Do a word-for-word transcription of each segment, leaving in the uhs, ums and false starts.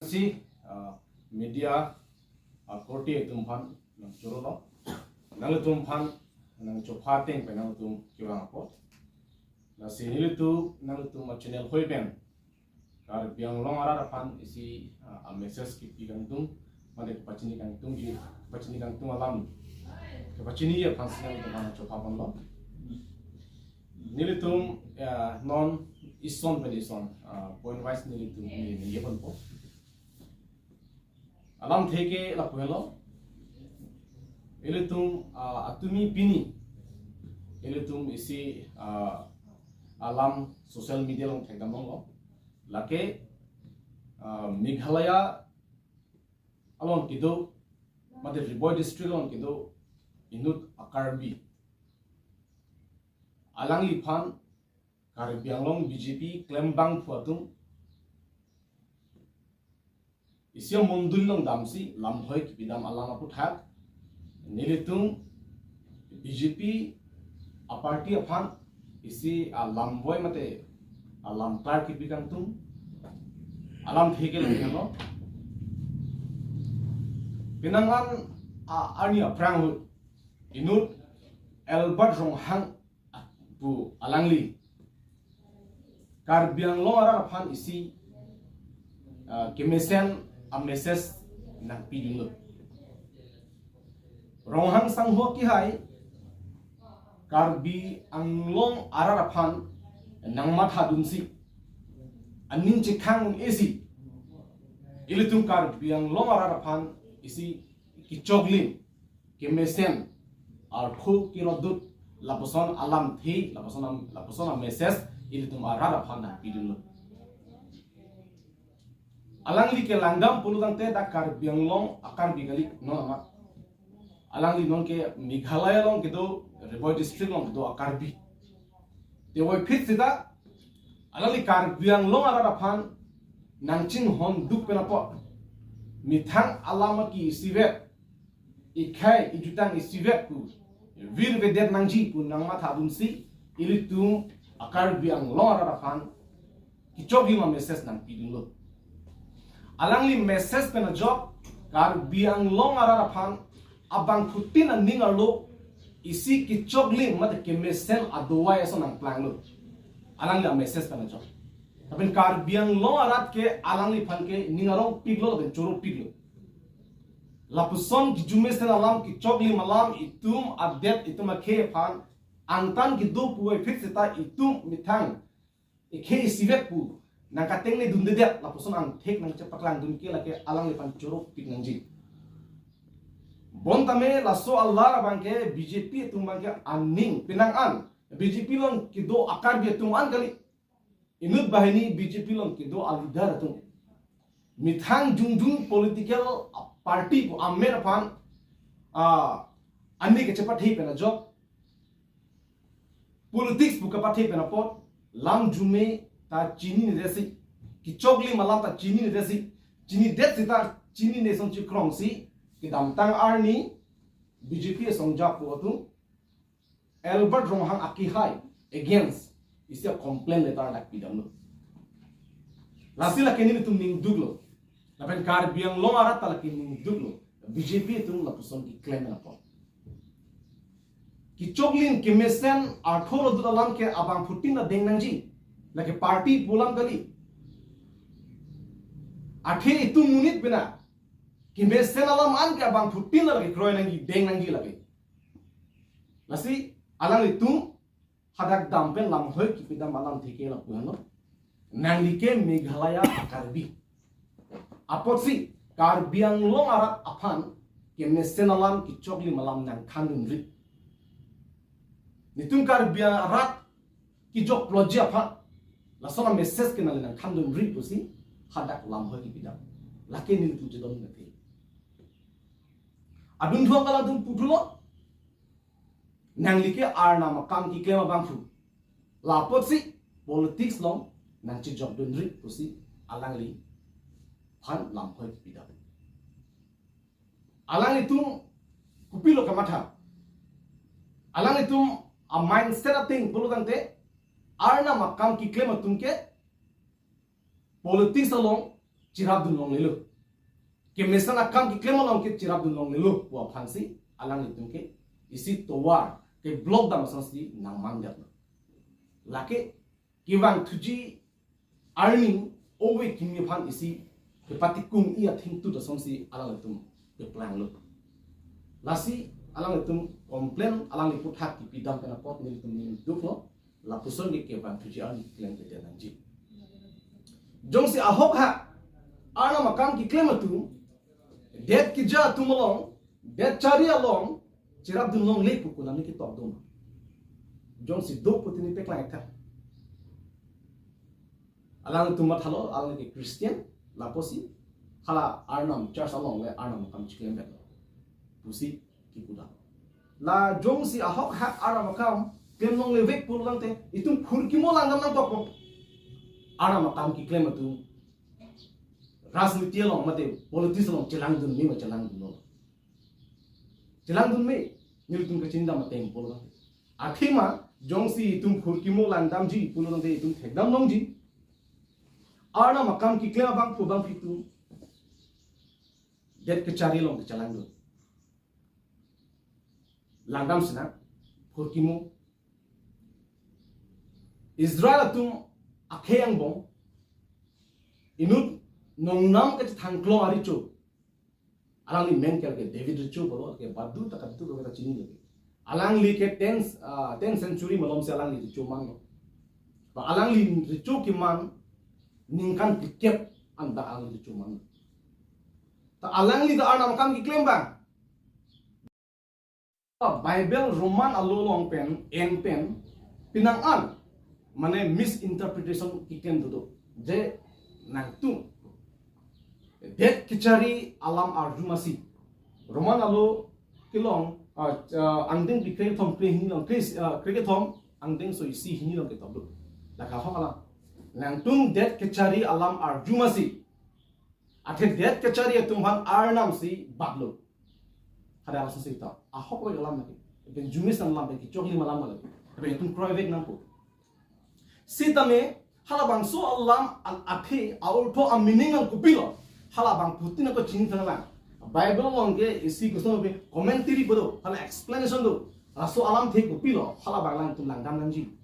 Si, ah, media, ah, korte atum aphan nangchorolo. Nanglitum aphan nangchopha ateng pen nanglitum kevang apot. Lasi nelitum, nanglitum a-channel hoi pen Karbi Anglong arat aphan isi, ah, a-message kipi kangtung, mate kepachini kangtungji, kepachini kangtung alam, kepachini aphan si nanglitum aphan chopha ponlo. Nelitum, ah, non ison pen ison, ah, point wise nelitum neli ningje ponpo. Alamthe ke lapu helo. Ilitum, ah, atumi pini ilitum isi, ah, alam social media along thekdam longlo. Lake, ah, Meghalaya along kedo, mate Ri Bhoi district along kedo inut a-Karbi, alangliphan Karbi Anglong B J P klembangphu atum isi mondol along damsi lamhoi kipidam alam aputhak nelitum B J P a-party aphan isi alamvoi mate alamklar kipi kangtung. Alamthe ke lapu helo. Penang an a-, arni aphrang ahut inut Albert Ronghang pu alangli Karbi Anglong arat aphan isi, ah, kemesen a-message nangpidunlo. Ronghang sangho akihai Karbi Anglong arat aphan nangmathadunsi, aning chekhang un-esi, ilitum Karbi Anglong arat aphan isi kechoklim, kemesen, artho kerodut, lapuson alamthe, lapuson am-, lapuson a-message ilitum arat aphan nangpidunlo. Alangli ke langdam pulo tangte dak Karbi Anglong a-Karbi kali, non amat. Alangli nonke Meghalaya along kedo, Ri Bhoi district along kedo a-Karbi. Tevoiphit seta alangli Karbi Anglong arat aphan nangchinghonduk pen apot, methang alam aki isivet, ikhei ijutang isivet pu virvedet nangji pu nangmathadunsi, ilitum a-Karbi Anglong arat aphan kechoklim a-message nangpidunlo. Alangli message pen ajok Karbi Anglong arat aphan abangphutin aning arlo isi kechoklim mate kemesen adovai ason nangplanglo. Alangli a-message pen ajok. Lapen Karbi Anglong arat ke alangliphan ke ning arongpiklo lapen choropiklo. Lapuson kejumesen alam, kechoklim alam itum adet itum akhei aphan angtan kedo puvoiphit seta itum methang ikhei isivet pu nangkatengnedundedet, lapuson angthek nangchepaklangdun ke lake alangliphan choropik nangji. Bonta me laso alar abangke B J P atum abangke aning, penang an B J P along kedo a-Karbi atum an kali, inut banghini B J P along kedo a-leader atum. Methang jongjong political party pu amen aphan, ah, ani kachepathe pen ajok, politics pu kapathe pen apot, lam jume ta chininedetsi, kechoklim alam ta chininedetsi, chinidet seta chinine asong chikrongsi, kedamtang arni B J P asong japo atum Albert Ronghang akihai against isi a-complaint letter dak pidamlo. Lasi lake nelitum ningduklo. Lapen Karbi Anglong arat ta lake ningduklo. B J P atum lapuson keklem pen apot, kechoklim kemesen artho rodut alam ke abangphutin ta deng nangji. Lake party pu alam kali. Athe itum monit bena kemesen alam an ke abangphutin lake kroi nangji, deng nangji lake. Lasi alanglitum hadak dam pen lamhoi kipidam alamthe ke lapu helo. Nangli ke Meghalaya a-Karbi. Apotsi Karbi Anglong arat aphan kemesen alam, kechoklim alam nangthandunri. Netum Karbi arat kejok ploji aphan lason a-message ke nangli nangthandunri pusi hadak lamhoi kipidam. Lake nelitum chedon nate. Adun thuang kalang atum puthulo. Nangli ke Arnam akam keklem abangphu. Lapotsi politics along nangchejokdunri pusi alangliphan lamhoi kipidam. Alanglitum kopilo kamatha? Alanglitum a-mindset ateng pulo tangte, Arnam akam keklem atum ke politics along cherapdun longlelo. Kemesen akam keklem along ke cherapdun longlelo pu aphansi alanglitum ke isi tovar ke block dam asonsi nangmandetlo. Lake kevangthuji arni ove kimi aphan isi kepatikung-i athengtut asonsi alanglitum keplanglo. Lasi alanglitum complain, alangli aputhak kipidam pen apot nelitum ning duklo. Lapuson ke kevangthuji arni keklem kedet nangji. Jongsi ahok ha arnam akam keklem atum, det keja atum along, det kachari along cherapdun longle pu konatne ketok dun? Jongsi do pu tini peklang tha. Alangtum mathalo, alang ke Christian, lapusi hala arnam church along le arnam akam chiklemlo pusi kipu dam. La jongsi ahok ha arnam akam klem longlevek pulotangte, itum phurkimo langdam nangkokpo. Arnam akam keklem atum rajniti along mate politics along chelangdun me ma chelangdunlo? Chelangdun me, nelitum kachini dam ateng pulotangte. Athema jongsi itum phurkimo langdamji pulotangte itum thekdam longji. Arnam akam keklem abangphu abangphi atum det kachari along kechelangdun. Langdam sinang, phurkimo. Israel atum akhei angbong, inut nongnam kethangklong arecho. Alangli men ke, ke David recho pulo, ke badu ta kadu ta kachinilo. Alangli ke ten, ah, ten century malomsi alangli recho manlo. Ba alangli recho keman ningkan phlikep anta alangli recho manlo. Ta alangli ta arnam akam keklem abang. Bible Roman alo along pen, en pen, penang an, mane misinterpretation keklem dodo. Je nangtum det kachari alam arju masi. Roman alo kelong, ah, ah, angdeng phlikre kethom, phlikre hini along, phlikre, ah, phlikre kethom, angdengso isi hini along ketok do. Lake ahok alam. Nangtum det kachari alam arju masi. Athe det kachari atum aphan arnam si batlo. Kada aso sita. Ahok lo alam lake. Pen jumis alam lake, choklim alam lake. Pen itum kroivek nangpo. Sitame halabangso alam al athe aortho a-meaning ang kopilo. Halabangphu tin ako chini thangnang. Bible along ke isi koson pe commentary bodo, hala explanation do. Laso alamthe kopilo, halabang alangtum langdam nangji.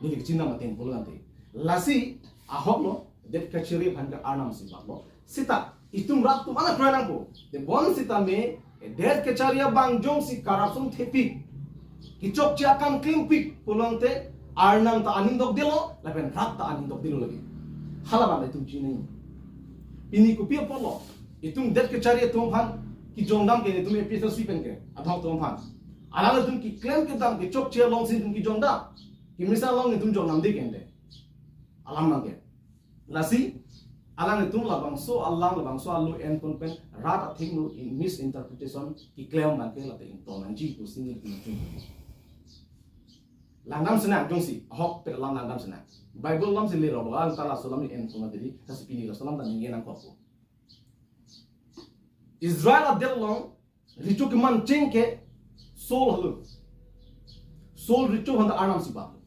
Neli kachinidam ateng pulotangte. Lasi ahok lo, det kachari aphan ke arnam si batlo. Sita itum rat atum ana kroi nangpo. Te bonsitame det kachari abang jongsi corruption thepik, kechokche akam klempik pulotangte arnam ta aning dokdelo, lapen rat ta aning dokdelo lake. Halabang itum chinine. Pini kopi apotlo, itum det kachari atum aphan kejongdam ke, itum A P H L C pen ke, adhok atum aphan. Alanglitum keklem kedam kechokche alongsi itum kejongdam. Kemesen along itum jongdamde ke ante. Alam abang ke. Lasi alanglitum labangso alam, labangso alo en pon pen rat athengno misinterpretation keklem abang ke lata ingtong nangji pusi neli pinchun. Langdam sinang jongsi, ahok pen alam langdam sinang. Bible alam si lerok lo, anta laso alam en pon mati di, lasi pini laso alam ta ningje nangkokpo. Israel adet along recho keman cheng ke Saul helo. Saul recho aphan ta arnam si batlo.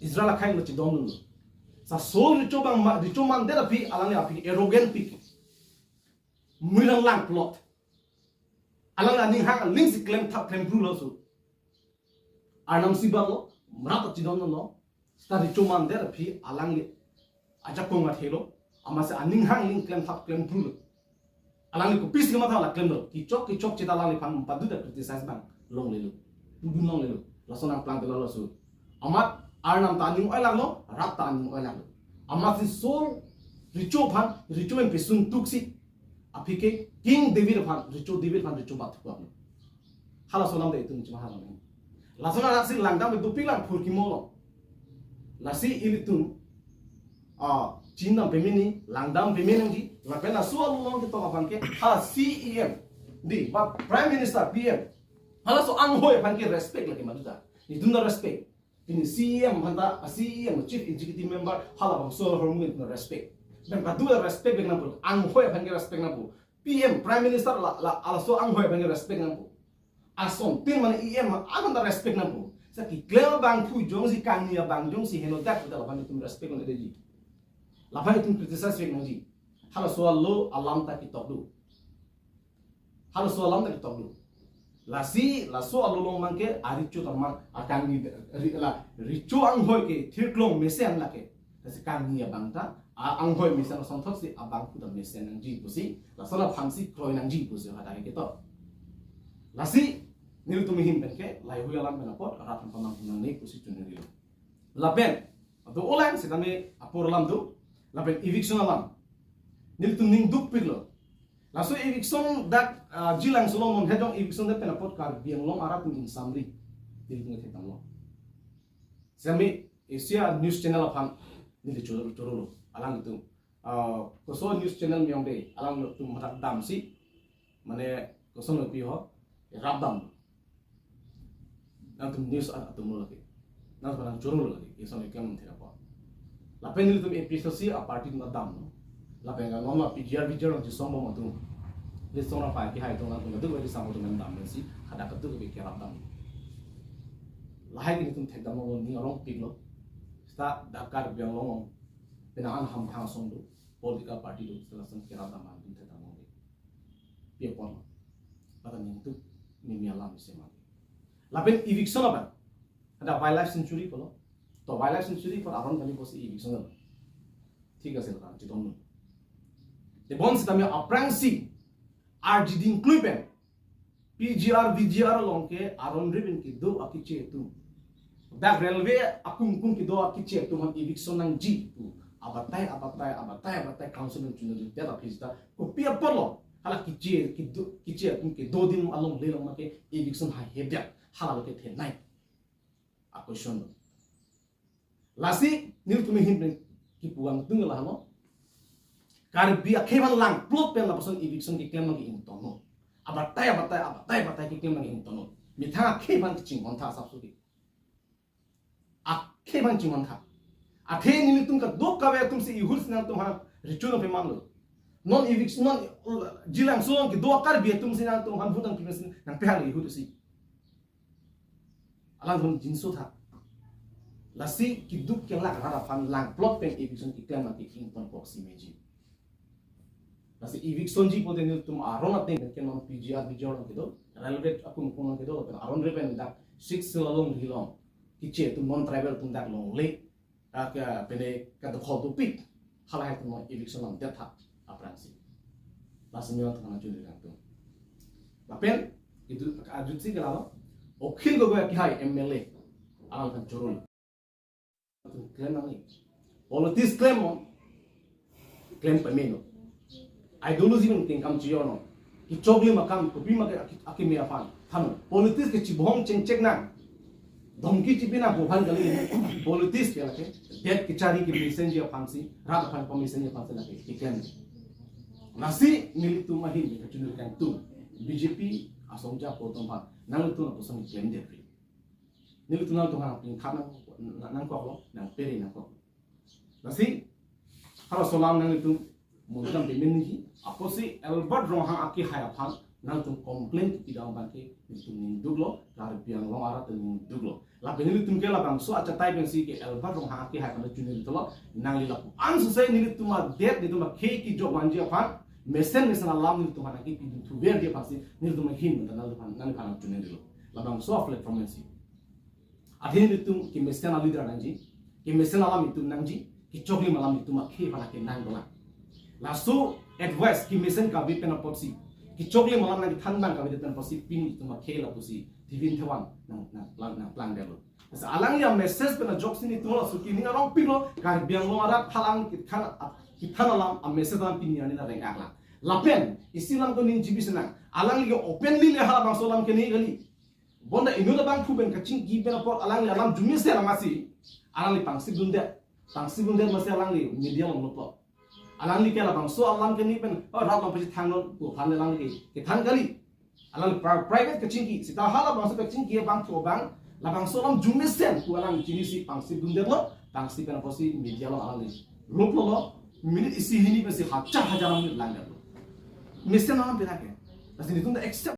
Israel akhei lo chedondunlo. Sa Saul recho abang ma, recho mandet aphi, alangli aphi arrogant pik. Muirang lang plot. Alangli aning hang aling si klemthap klemphru lo so. Arnam si batlo, rat ta chedondunlo. Sita recho mandet aphi alangli ajakong athelo, amatsi aning hang aling klemthap klemphru lo. Alangli kopisi kematha la klemlo, kechok kechokche ta alangliphan padu ta criticize abang longlelo. Pudun longlelo. Laso nangplangdetlo laso. Amat arnam ta aning oilanglo, rat ta aning oilanglo. Amatsi Saul recho aphan, recho pen pesun tuksi, aphi ke King David aphan, recho David aphan recho bat thuap lo. Halaso alam ta itum chima halam. Laso nangsi langdam dopik lang phurkimo lo. Lasi ilitum, ah, chinidam pameme, langdam pameme nangji, lapen laso along ketok abang ke, ha C E M, di, ba Prime Minister, P M. Halaso anghoi aphan ke respect lake maduta. Itum ta respect. Pini C E M aphan ta, a C E M, Chief Executive Member, halabangso ahormu itum ta respect. Dan kadu ta respect vek nangpo, anghoi aphan ke respect nangpo. P M, Prime Minister, la, la, laso anghoi aphan ke respect nangpo. Asontin mane E M aphan ta respect nangpo. Sa keklem abangphu jongsi kangni abang jongsi henodak ta laphan itum respect nangji. Laphan itum criticize vek nangji. Halaso alo alam ta ketok do. Halaso alam ta ketok do. Lasi, laso alo along abangke arecho ta mang, akangni ri-, la, recho anghoi ke thirklong mesen lake. Lasi kangni abang ta, a, anghoi mesen asonthotsi abangphu ta mesen nangji pusi, laso aphansi kroi nangji pusi hadak ketok. Lasi, nelitum ahin pen ke, laheihui alam pen apot, rat aphan pamanghu nangne pusi choningri lo. Lapen, do-olang sitame apor alam do, lapen eviction alam. Nelitum ning dukpik lo. Laso eviction dak, ah, Jilangso along non hejong eviction det pen apot Karbi Anglong arat atum ingsamri. Nelitum thekdam lo. Sitame Asia News Channel aphan neli choro, choro lo. Alangtum, ah, koso news channel miyong de, alangtum hadak damsi, mane koson lo pi ho, rap dam. Nangtum news at-, atum lo lake. Nangtum nang choro lo lake. Ison ikan thera po. Lapen nelitum A P H L C a party atum dam lo. Lapen ka non ma P G R, V G R nang chisong bom atum. Neli song rang pai kehai atum nangtum kaduk edi sampo atum dam si. Hadak kaduk ke kerap dam. Lahai ke nelitum thekdam lo, ning arongpik lo. Seta dak Karbi Anglong along penang an hamphang asong do. Political party do. Seta lason kerap dam nangtum thekdam lo. Pi apot lo. Lapen ning duk mimi alam isi mang. Lapen eviction apa? Ada wildlife sanctuary pulo. To wildlife sanctuary apot aron kali pusi eviction lo. Thik ase lapen chiton lo. Tebon sitame aphrangsi R G D include pen P G R, V G R along ke aron ripen kedo akeche atum. Dak railway akung kung kedo akeche atum aphan eviction nangji pu. Abatai, abatai, abatai, abatai council nang chunari tia la phista. Kopi apot lo? Hala keche, kedo, keche atum kedo adim along le along ma ke eviction haihe dia. Hala lo kethenei. A question lo. Lasi, nelitum ahin pen kipu angtung lahelo. Karbi akhei aphan langplot pen lapuson eviction keklem nangji ingtonlo. Abatai, abatai, abatai, abatai keklem nangji ingtonlo. Methang akhei aphan kachinghon tha asapso ke. Akhei aphan chinghon tha. Athe nelitum kadokave atumsi ihur si nangtum aphan recho nangpemanlo. Non eviction, non, uh, Jilangso along kedo Karbi atumsi nangtum aphan vote nangpi mesen nangpehalo ihur si. Alangtum jinso tha. Lasi keduk kelak rat aphan langplot pen eviction keklem nangji ingtonkok si meji. Lasi eviction ji pulote nelitum aron ateng ke non P G R, V G R along kedo, railway akung kung along kedo, aron ripen dak Sixth Schedule along rilong. Keche atum non tribal atum dak longle. Ake pene kadokhol dopik. Halahai atum eviction lamdet tha aphrangsi. Lasi nelitum nang chunari kangtung. Lapen itum ajutsi ke lalo. Akhil Gogoi akehai M L A. Alangtum choro lo. Klem nangji. Politics klem mo. Klem pame lo. Ideology nangtum kam chiyonlo. Kechoklim akam kopi ma ke aki, akimi aphan. Than politics ke chibohong chengchek nang. Dhomki chipi nang pu aphan kali. Politics ke lake. Det kechari kemesenji aphansi. Rat aphan pamesenji aphansi lake. Keklem. Lasi nelitum ahin kachunari kangtung. B J P asongja apo atum aphan. Nangtum lapuson klemdet ri. Nelitum nangtum aphan pingthan nang, nang, nangkoklo, nangpere nangkoklo. Lasi, halaso alam nanglitum mungkam pemen nangji, apotsi Albert Ronghang akehai aphan nangtum complain kepidam abangke nelitum ning duklo, Karbi Anglong arat ning duklo. Lapen nelitum ke labangso achatai pensi ke Albert Ronghang akehai aphan chunari tolo, nangli lapu-an sosai nelitum adet, nelitum akhei kejok vanji aphan, mesen mesen alam nelitum aphan kepidun thuverji aphansi, nelitum ahin nangtum aphan, nangtum aphan chunarilo. Labangso a-platform pensi. Athe nelitum kemesen a-leader nangji, kemesen alam itum nangji, kechoklim alam itum akhei aphan kenang dolang. Laso advice kemesen kave pen apotsi, kechoklim alam nangkethan abang kave pen apotsi pini itum akhei lapusi, Thivin Thewan nang, nang, nang, nangplangdetlo. Lasi alangli a-message pen ajoksi nelitum laso ke ning arongpiklo, Karbi Anglong arat halang kethan, kethan alam a-message alam pini arni nang rengak lang. Lapen, isi alam ko ning G B C nang, alangli ke openly le halabangso alam keni kali. Bonta inut abangphu pen kachingki pen apot alangli alam arjumesen amatsi, alangli pangsip dundet. Pangsip dundet amatsi alangli media along loplo. Alangli ke labangso alam keni pen, oh, rat along pachethangnon pu aphan alangli ke, kethan kali. Alangli pri-, private kachingki, seta halabangso kachingki abangphu abang, labangso alam arjumesen pu alang chinisi pangsip dundetlo, pangsip pen apotsi media along alangli loplo lo, minute isi hini pensi hajar hajar minute langdetlo. Mesen alam pen ke. Lasi nelitum ta accept